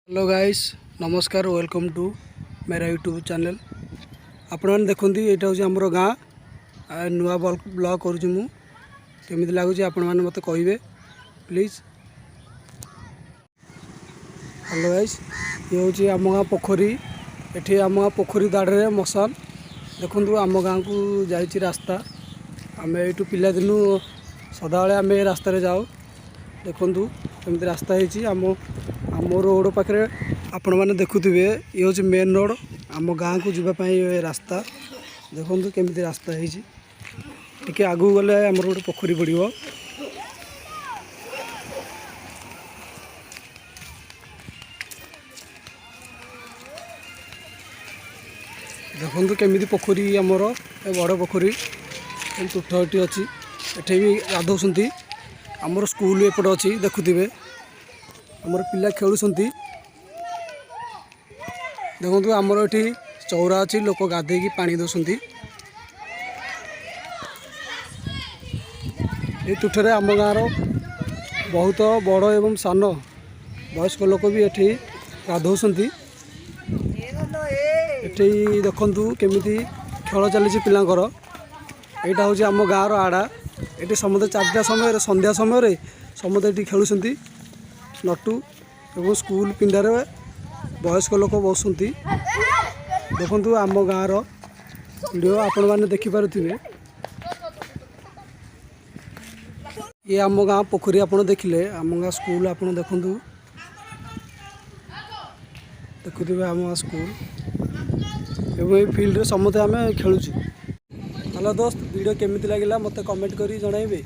Hello guys, ନମସ୍କାର। Welcome to Mera YouTube channel. ଆପଣମାନେ ଦେଖନ୍ତୁ, ଏଇଟା ହେଉଛି ଆମର ଗାଁ। ଆଉ ନୂଆ ବ୍ଲଗ୍ କରୁଛି ମୁଁ। କେମିତି ଲାଗୁଛି, ଆପଣମାନେ ମୋତେ କହିବେ ପ୍ଲିଜ୍। ହ୍ୟାଲୋ ଗାଇସ୍, ଇଏ ହେଉଛି ଆମ ଗାଁ ପୋଖରୀ। ଏଠି ଆମ ଗାଁ ପୋଖରୀ ଦାଢ଼ରେ ମଶାଲ। ଦେଖନ୍ତୁ, ଆମ ଗାଁକୁ ଯାଇଛି ରାସ୍ତା। ଆମେ ଏଇଠୁ ପିଲାଦିନୁ ସଦାବେଳେ ଆମେ ଏ ରାସ୍ତାରେ ଯାଉ। ଦେଖନ୍ତୁ କେମିତି ରାସ୍ତା ହେଇଛି ଆମ ଆମ ରୋଡ଼ ପାଖରେ। ଆପଣମାନେ ଦେଖୁଥିବେ, ଇଏ ହେଉଛି ମେନ୍ ରୋଡ଼। ଆମ ଗାଁକୁ ଯିବା ପାଇଁ ଏ ରାସ୍ତା। ଦେଖନ୍ତୁ କେମିତି ରାସ୍ତା ହେଇଛି। ଟିକେ ଆଗକୁ ଗଲେ ଆମର ଗୋଟେ ପୋଖରୀ ପଡ଼ିବ। ଦେଖନ୍ତୁ କେମିତି ପୋଖରୀ ଆମର, ଏ ବଡ଼ ପୋଖରୀ। ଏମିତି ତୁଠ ଏଠି ଅଛି, ଏଠି ବି ଗାଧଉଛନ୍ତି। ଆମର ସ୍କୁଲ ଏପଟେ ଅଛି। ଦେଖୁଥିବେ, ଆମର ପିଲା ଖେଳୁଛନ୍ତି। ଦେଖନ୍ତୁ, ଆମର ଏଠି ଚଉରା ଅଛି, ଲୋକ ଗାଧେଇକି ପାଣି ଦେଉଛନ୍ତି। ଏଇ ତୁଠରେ ଆମ ଗାଁର ବହୁତ ବଡ଼ ଏବଂ ସାନ ବୟସ୍କ ଲୋକ ବି ଏଠି ଗାଧଉଛନ୍ତି। ଏଠି ଦେଖନ୍ତୁ କେମିତି ଖେଳ ଚାଲିଛି ପିଲାଙ୍କର। ଏଇଟା ହେଉଛି ଆମ ଗାଁର ଆଡ଼ା। ଏଠି ସମସ୍ତେ 4ଟା ସମୟରେ, ସନ୍ଧ୍ୟା ସମୟରେ ସମସ୍ତେ ଏଠି ଖେଳୁଛନ୍ତି ନଟୁ ଏବଂ ସ୍କୁଲ ପିଣ୍ଡାରେ ବୟସ୍କ ଲୋକ ବସୁଛନ୍ତି। ଦେଖନ୍ତୁ, ଆମ ଗାଁର ଭିଡ଼ିଓ ଆପଣମାନେ ଦେଖିପାରୁଥିବେ। ଇଏ ଆମ ଗାଁ ପୋଖରୀ ଆପଣ ଦେଖିଲେ। ଆମ ଗାଁ ସ୍କୁଲ ଆପଣ ଦେଖନ୍ତୁ, ଦେଖୁଥିବେ ଆମ ଗାଁ ସ୍କୁଲ ଏବଂ ଏଇ ଫିଲ୍ଡରେ ସମସ୍ତେ ଆମେ ଖେଳୁଛୁ। ହ୍ୟାଲୋ ଦୋସ୍ତ, ଭିଡ଼ିଓ କେମିତି ଲାଗିଲା ମୋତେ କମେଣ୍ଟ କରି ଜଣାଇବେ।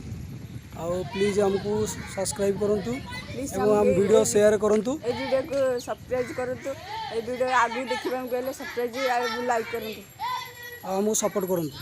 ଆଉ ପ୍ଲିଜ୍ ଆମକୁ ସବସ୍କ୍ରାଇବ୍ କରନ୍ତୁ ପ୍ଲିଜ୍। ଏବଂ ଆମ ଭିଡ଼ିଓ ସେୟାର କରନ୍ତୁ। ଏଇ ଭିଡ଼ିଓକୁ ସବସ୍କ୍ରାଇବ୍ କରନ୍ତୁ। ଏଇ ଭିଡ଼ିଓ ଆଗକୁ ଦେଖିବାକୁ ହେଲେ ସବସ୍କ୍ରାଇବ୍ ଆଉ ଲାଇକ୍ କରନ୍ତୁ। ଆଉ ଆମକୁ ସପୋର୍ଟ କରନ୍ତୁ।